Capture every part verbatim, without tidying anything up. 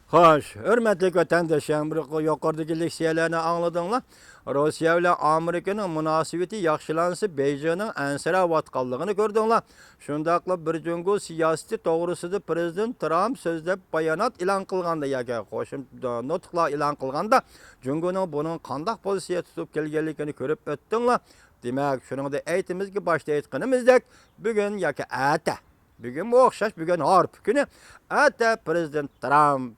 خوش، ھۆرمەتلىك ۋەتەنداشلار، بۇ يۇقىرىدىكى لېكسىيەلەرنى ئاڭلىدىڭلار. روسىيە بىلەن ئامېرىكىنىڭ مۇناسىۋىتى ياخشىلانسا، بېيجىڭنىڭ ئەنسىرەۋاتقانلىقىنى كۆردۈڭلار. شۇنداقلا بىر جۇڭگو سىياسىتى توغرىسىدا پىرېزىدېنت ترامپ سۆزلەپ بايانات ئېلان قىلغاندا ياكى قوشۇم نۇتۇقلار ئېلان قىلغاندا، جۇڭگونىڭ بۇنىڭغا قانداق پوزىتسىيە تۇتۇپ كەلگەنلىكىنى كۆرۈپ ئۆتتۈڭلار. دېمەك، شۇنىڭدا ئېيتىمىزكى، باشتا ئېيتقىنىمىزدەك، بۈگۈن ياكى ئەتە، بۈگۈنمۇ ئوخشاش، بۈگۈن ھارپا كۈنى، ئەتە پىرېزىدېنت ترامپ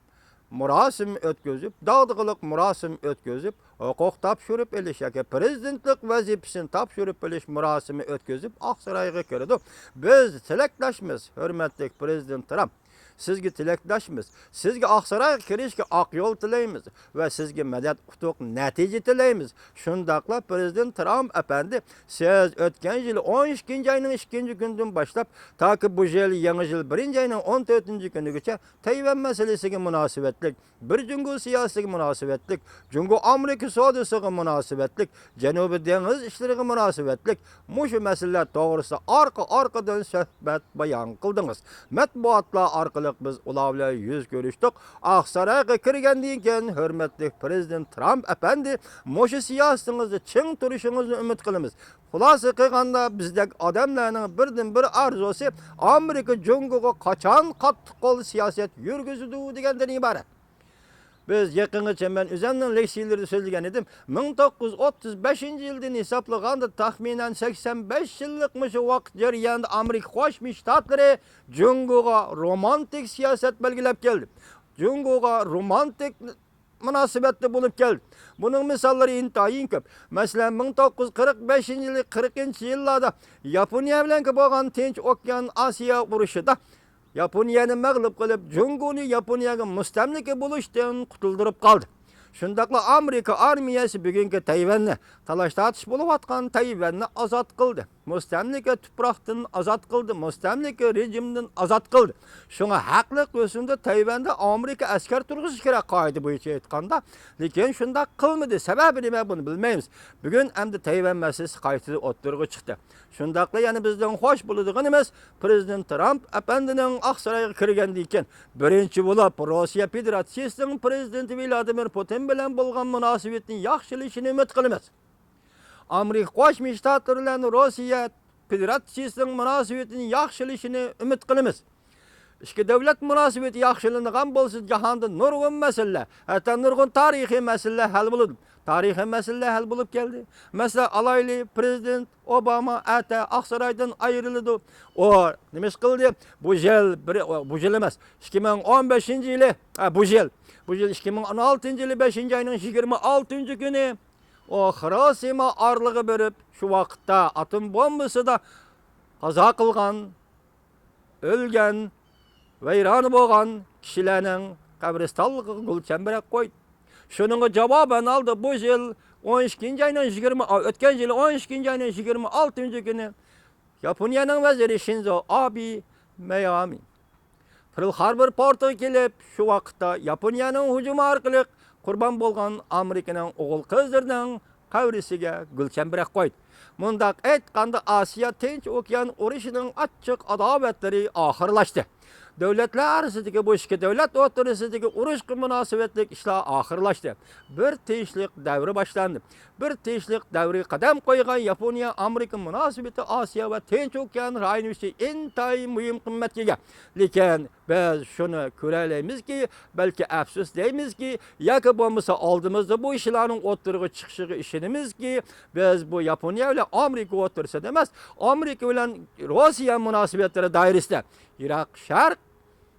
مۇراسىم ئۆتكۈزۈپ، داغدۇغىلىق مۇراسىم ئۆتكۈزۈپ، ھوقۇق تاپشۇرۇپ ئېلىش ياكى پىرېزىدېنتلىق ۋەزىپىسىنى تاپشۇرۇپ ئېلىش مۇراسىمى ئۆتكۈزۈپ، ئاقسارايغا كىرىدۇ. بىز تىلەكداشمىز، ھۆرمەتلىك پىرېزىدېنت ترامپ. سىزگە تىلەكداشمىز. سىزگە ئاقسارايغا كىرىشكە ئاق يول تىلەيمىز ۋە سىزگە مەدەت، ئۇتۇق، نەتىجە تىلەيمىز. شۇنداقلا پىرېزىدېنت ترامپ ئەپەندى، سىز ئۆتكەن يىل ئون ئىككىنچى ئاينىڭ ئىككىنچى كۈنىدىن باشلاپ، تاكى بۇ يىل يېڭى يىل بىرىنچى ئاينىڭ ئون تۆتىنچى كۈنىگىچە تەيۋەن مەسىلىسىگە مۇناسىۋەتلىك، بىر جۇڭگو سىياسىتىگە مۇناسىۋەتلىك، جۇڭگو ئامېرىكا سودىسىغا مۇناسىۋەتلىك، جەنۇبىي دېڭىز ئىشلىرىغا مۇناسىۋەتلىك مۇشۇ مەسىلىلەر توغرىسىدا ئارقا-ئارقىدىن سۆھبەت بايان قىلدىڭىز. مەتبۇئاتلار ئارقىلىق بىز ئۇلار بىلەن يۈز كۆرۈشتۇق. ئاقسارايغا كىرگەندىن كېيىن، ھۆرمەتلىك پىرېزىدېنت ترامپ ئەپەندى، مۇشۇ سىياسىتىڭىزدە چىڭ تۇرۇشىڭىزنى ئۈمىد قىلىمىز. خۇلاسە قىلغاندا، بىزدەك ئادەملەرنىڭ بىردىنبىر ئارزۇسى ئامېرىكا جۇڭگوغا قاچان قاتتىق قول سىياسەت يۈرگۈزىدۇ دېگەندىن ئىبارەت. بىز يېقىنغىچە، مەن ئۆزۈمنىڭ لېكسىيىلىرىدا سۆزلىگەن ئىدىم، مىڭ توققۇز يۈز ئوتتۇز بەشىنچى يىلدىن ھېسابلىغاندا، تەخمىنەن سەكسەن بەش يىللىق مۇشۇ ۋاقىت جەريانىدا ئامېرىكا قوشما شتاتلىرى جۇڭگوغا رومانتىك سىياسەت بەلگىلەپ كەلدى. جۇڭگوغا رومانتىك مۇناسىۋەتتە بولۇپ كەلدى. بۇنىڭ مىساللىرى ئىنتايىن كۆپ. مەسىلەن، مىڭ توققۇز يۈز قىرىق بەشىنچى يىلى، قىرىقىنچى يىللاردا ياپونىيە بىلەن بولغان تىنچ ئوكيان ئاسىيا ئۇرۇشىدا ياپونىيەنى مەغلۇپ قىلىپ، جۇڭگونى ياپونىيەگە مۇستەملىكە بولۇشتىن قۇتۇلدۇرۇپ قالدى. شۇنداقلا ئامېرىكا ئارمىيەسى بۈگۈنكى تەيۋەننى، تالاش-تارتىش بولۇۋاتقان تەيۋەننى ئازاد قىلدى. مۇستەملىكە تۇپراقتىن ئازاد قىلدى، مۇستەملىكە رېجىمدىن ئازاد قىلدى. شۇڭا ھەقلىق يوسۇندا تەيۋەندە ئامېرىكا ئەسكەر تۇرغۇزۇشى كېرەك، قائىدە بويىچە ئېيتقاندا. لېكىن شۇنداق قىلمىدى. سەۋەبى نېمە، بۇنى بىلمەيمىز. بۈگۈن ئەمدى تەيۋەن مەسىلىسى قايتىدىن ئوتتۇرىغا چىقتى. شۇنداقلا يەنە بىزنىڭ خوش بولىدىغىنىمىز، پىرېزىدېنت ترامپ ئەپەندىنىڭ ئاقسارايغا كىرگەندىن كېيىن، بىرىنچى بولۇپ روسىيە فېدېراتسىيىسىنىڭ پىرېزىدېنتى ۋلادىمىر پۇتىن بىلەن بولغان مۇناسىۋىتىنى ياخشىلىشىنى ئۈمىد قىلىمىز. ئامېرىكا قوشما شتاتلىرى بىلەن روسىيە فېدېراتسىيىسىنىڭ مۇناسىۋىتىنى ياخشىلىشىنى ئۈمىد قىلىمىز. ئىككى دۆلەت مۇناسىۋىتى ياخشىلىنىدىغان بولسا، جاھاندا نۇرغۇن مەسىلىلەر، ھەتتا نۇرغۇن تارىخىي مەسىلىلەر ھەل بولىدۇ. تارىخىي مەسىلىلەر ھەل بولۇپ كەلدى. مەسىلەن، ئالايلى، پىرېزىدېنت ئوباما ئەتە ئاقسارايدىن ئايرىلىدۇ. ئۇ نېمە ئىش قىلدى؟ بۇ يىل، بىر، بۇ يىل ئەمەس، ئىككى مىڭ ئون بەشىنچى يىلى، ھە، بۇ يىل، بۇ يىل ئىككى مىڭ ئون ئالتىنچى يىلى بەشىنچى ئاينىڭ يىگىرمە ئالتىنچى كۈنى ئۇ خىروشىما ئارىلىغا بېرىپ، شۇ ۋاقىتتا ئاتوم بومبىسىدا قازا قىلغان، ئۆلگەن، ۋەيران بولغان كىشىلەرنىڭ قەبرىستانلىقىغا گۈل چەمبىرەك قويدى. شۇنىڭغا جاۋابەن ئالدى بۇ يىل ئون ئىككىنچى ئاينىڭ يىگىرمە، ئۆتكەن يىل ئون ئىككىنچى ئاينىڭ يىگىرمە ئالتىنچى كۈنى ياپونىيەنىڭ ۋەزىرى شىنزو ئابې مىيامى پېرل خاربور پورتىغا كېلىپ، شۇ ۋاقىتتا ياپونىيەنىڭ ھۇجۇمى ئارقىلىق قۇربان بولغان ئامېرىكىنىڭ ئوغۇل-قىزلىرىنىڭ قەبرىسىگە گۈل چەمبىرەك قويدى. مۇنداق ئېيتقاندا، ئاسىيا تىنچ ئوكيان ئۇرۇشىنىڭ ئاچچىق ئاداۋەتلىرى ئاخىرلاشتى. دۆلەتلەر ئارىسىدىكى بۇ ئىككى دۆلەت ئوتتۇرىسىدىكى ئۇرۇشقا مۇناسىۋەتلىك ئىشلار ئاخىرلاشتى. بىر تىنچلىق دەۋرى باشلاندى. بىر تىنچلىق دەۋرىگە قەدەم قويغان ياپونىيە-ئامېرىكا مۇناسىۋىتى ئاسىيا ۋە تىنچ ئوكيان رايونى ئۈچۈن ئىنتايىن مۇھىم قىممەتكە ئىگە. لېكىن بىز شۇنى كۆرەلەيمىزكى، بەلكى ئەپسۇس دەيمىزكى، ياكى بولمىسا ئالدىمىزدا بۇ ئىشلارنىڭ ئوتتۇرىغا چىقىشىغا ئىشىنىمىزكى، بىز بۇ ياپونىيە بىلەن ئامېرىكا ئوتتۇرىسىدا ئەمەس، ئامېرىكا بىلەن روسىيە مۇناسىۋەتلىرى دائىرىسىدە يىراق شەرق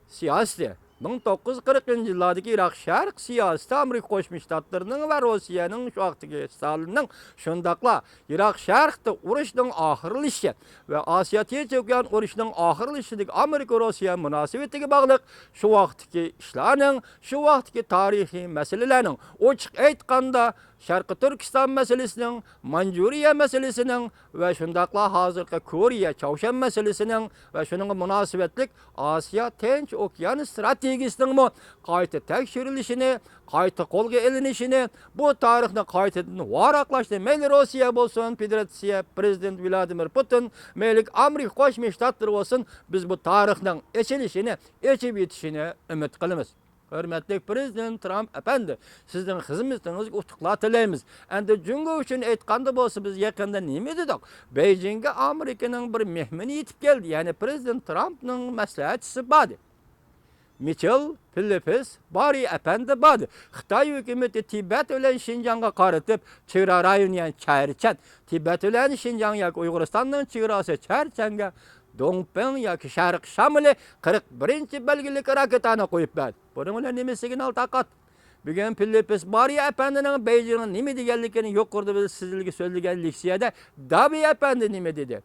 سىياسىتى، مىڭ توققۇز يۈز قىرىقىنچى يىللاردىكى يىراق شەرق سىياسىتى ئامېرىكا قوشما شتاتلىرىنىڭ ۋە روسىيەنىڭ شۇ ۋاقىتتىكى ستالىننىڭ، شۇنداقلا يىراق شەرقتە ئۇرۇشنىڭ ئاخىرلىشىشى ۋە ئاسىيا تىنچ ئوكيان ئۇرۇشىنىڭ ئاخىرلىشىشىدىكى ئامېرىكا روسىيە مۇناسىۋىتىگە باغلىق شۇ ۋاقىتتىكى ئىشلارنىڭ، شۇ ۋاقىتتىكى تارىخىي مەسىلىلەرنىڭ، ئوچۇق ئېيتقاندا، شەرقىي تۈركىستان مەسىلىسىنىڭ، مانجۇرىيە مەسىلىسىنىڭ ۋە شۇنداقلا ھازىرقى كورېيە، چاۋشيەن مەسىلىسىنىڭ ۋە شۇنىڭغا مۇناسىۋەتلىك ئاسىيا تىنچ ئوكيان ئىستراتېگىيىسىنىڭمۇ قايتا تەكشۈرۈلۈشىنى، قايتا قولغا ئېلىنىشىنى، بۇ تارىخنى قايتىدىن ۋاراقلاشنى مەيلى روسىيە بولسۇن، فېدېراتسىيە پىرېزىدېنتى ۋلادىمىر پۇتىن، مەيلى ئامېرىكا قوشما شتاتلىرى بولسۇن، بىز بۇ تارىخنىڭ ئېچىلىشىنى، ئېچىپ يېتىشىنى ئۈمىد قىلىمىز. ھۆرمەتلىك پىرېزىدېنت ترامپ ئەپەندى، سىزنىڭ خىزمىتىڭىزگە ئۇتۇقلار تىلەيمىز. ئەمدى جۇڭگو ئۈچۈن ئېيتقاندا بولسا، بىز يېقىندا نېمە دېدۇق؟ بېيجىڭگە ئامېرىكىنىڭ بىر مېھمىنى يېتىپ كەلدى، يەنى پىرېزىدېنت ترامپنىڭ مەسلىھەتچىسى باردى. مىچېل فىلىپس بارى ئەپەندى باردى. خىتاي ھۆكۈمىتى تىبەت بىلەن شىنجاڭغا قارىتىپ، چېگرا رايونى، يەنى چەرچەن، تىبەت بىلەن شىنجاڭ ياكى ئۇيغۇرىستاننىڭ چېگراسى چەرچەنگە دۇڭپىڭ ياكى شەرق شامىلى قىرىق بىرىنچى بەلگىلىك راكېتانى قويۇپ بەردى. بۇنىڭ بىلەن نېمە سىگنال تارقاتتى؟ بۈگۈن فىلىپس بارى ئەپەندىنىڭ بېيجىڭنىڭ نېمە دېگەنلىكىنى يۇقىرىدا بىز سىزگە سۆزلىگەن لېكسىيەدە دابى ئەپەندى نېمە دېدى؟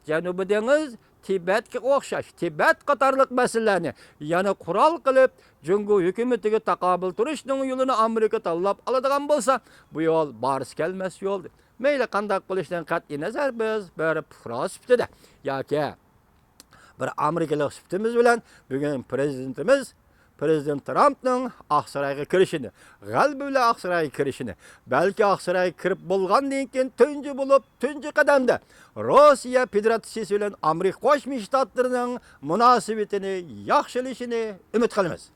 جەنۇبىي دېڭىز، تىبەتكە ئوخشاش، تىبەت قاتارلىق مەسىلىلەرنى يەنە قورال قىلىپ، جۇڭگو ھۆكۈمىتىگە تاقابىل تۇرۇشنىڭ يولىنى ئامېرىكا تاللاپ ئالىدىغان بولسا، بۇ يول بارسا كەلمەس يول. مەيلى قانداق بولۇشىدىن قەتئىي نەزەر، بىز بىر پۇقرا سۈپىتىدە ياكى بىر ئامېرىكىلىق سۈپىتىمىز بىلەن بۈگۈن پىرېزىدېنتىمىز، پىرېزىدېنت ترامپنىڭ ئاقسارايغا كىرىشىنى، غەلىبە بىلەن ئاقسارايغا كىرىشىنى، بەلكى ئاقسارايغا كىرىپ بولغاندىن كېيىن تۇنجى بولۇپ، تۇنجى قەدەمدە روسىيە فېدېراتسىيىسى بىلەن ئامېرىكا قوشما شتاتلىرىنىڭ مۇناسىۋىتىنى ياخشىلىشىنى ئۈمىد قىلىمىز.